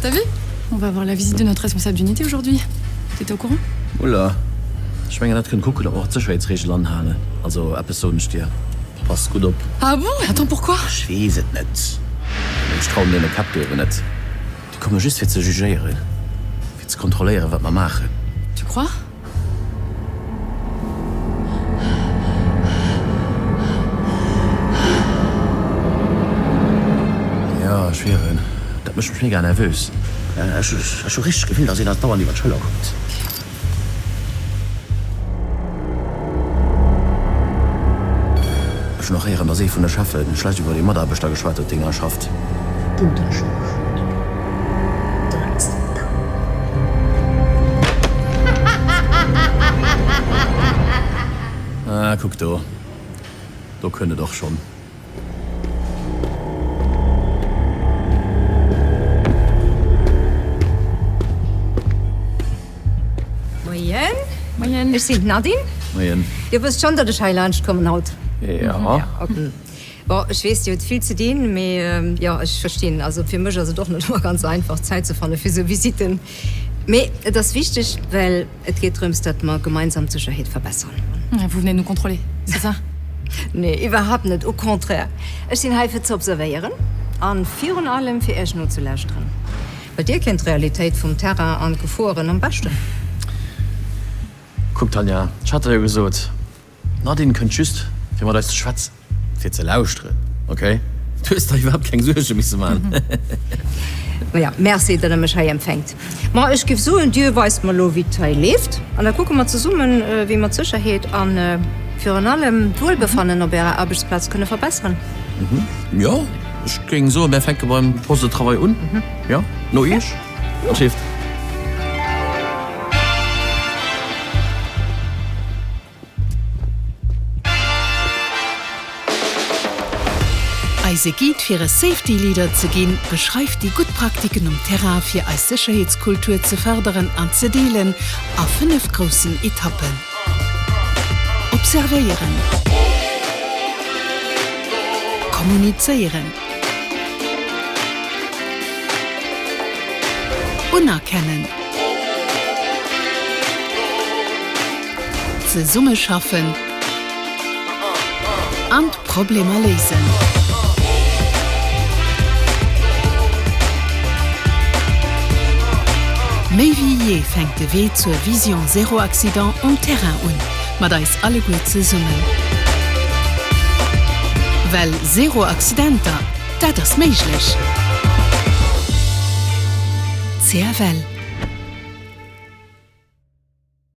T'as vu? On va avoir la visite de notre responsable d'unité aujourd'hui. T'étais au courant? Oula, ech mengen dat kënnt kucken ob mer och d'Sécherheetsreegelen anhalen. Also eppes soen ech dir, pass gutt op. Ah bon? Attends, pourquoi? Ech weess et net, mee ech trauen deene Käpp do ewen net. Déi komme just fir ze jugéieren, fir ze kontrolléieren wat mer maachen. Tu crois? Jo, ech schwieren, dat mécht mech mega nervös. Ech hu richteg d'Gefill, dass een eis dauernd iwwer d'Schëller kuckt. Ech hunn och héieren, dass ee vun de Cheffe schlecht iwwer ee Mataarbechter geschwat huet, deen hei schafft. Ah, kuck do, do kënnt et och schonn. Moien. Moien. Ech sinn d'Nadine. Moien. Dir wësst schonn, datt ech hei laanscht kommen haut? Jo. Ok. Bon, ech weess, Dir hutt vill ze dinn, mee jo, ech verstinn. Also fir mech ass et och net ëmmer ganz einfach, Zäit ze fanne fir esou Visitten. Mee et ass wichteg, well et geet drëms, datt mer gemeinsam d'Sécherheet verbessern. Vous venez nous contrôler, c'est ça? Nee, iwwerhaapt net, au contraire. Ech sinn hei fir ze observéieren an virun allem fir Iech nozelauschteren. Well Dir kennt d'Realitéit vum Terrain an d'Geforen am beschten. Kuck, Tanja, ech hat der jo gesot, D'Nadine kënnt just fir mat eis ze schwätzen, fir ze lauschteren, ok? Du hues der iwwerhaapt keng Suerge misse man. Maja, merci, datt der mech hei empfänkt. Ma ech géif soen, Dir weist mer elo, wéi et hei leeft, an da kucke mer zesummen, wéi mer d'Sécherheet a virun allem d'Wuelbefannen op Ärer Aarbechtsplaz kënne verbesseren. Jo, ech géing soen, mär fänke beim Poste de travail un. Jo, no Iech. Shift. Eise Guide fir e Safety Leader ze ginn beschreift déi gutt Praktiken um Terrain fir eis Sécherheetskultur ze fërderen an ze deelen a 5 groussen Etappen. Observéieren. Kommunizéieren. Unerkennen. Zesummeschaffen an d'Problemer léisen. Méi wéi jee fänkt de Wee zur Vision Zéro Accident um Terrain un, mat eis alleguer zesummen. Well Zéro Accidenter, dat ass méiglech! CFL.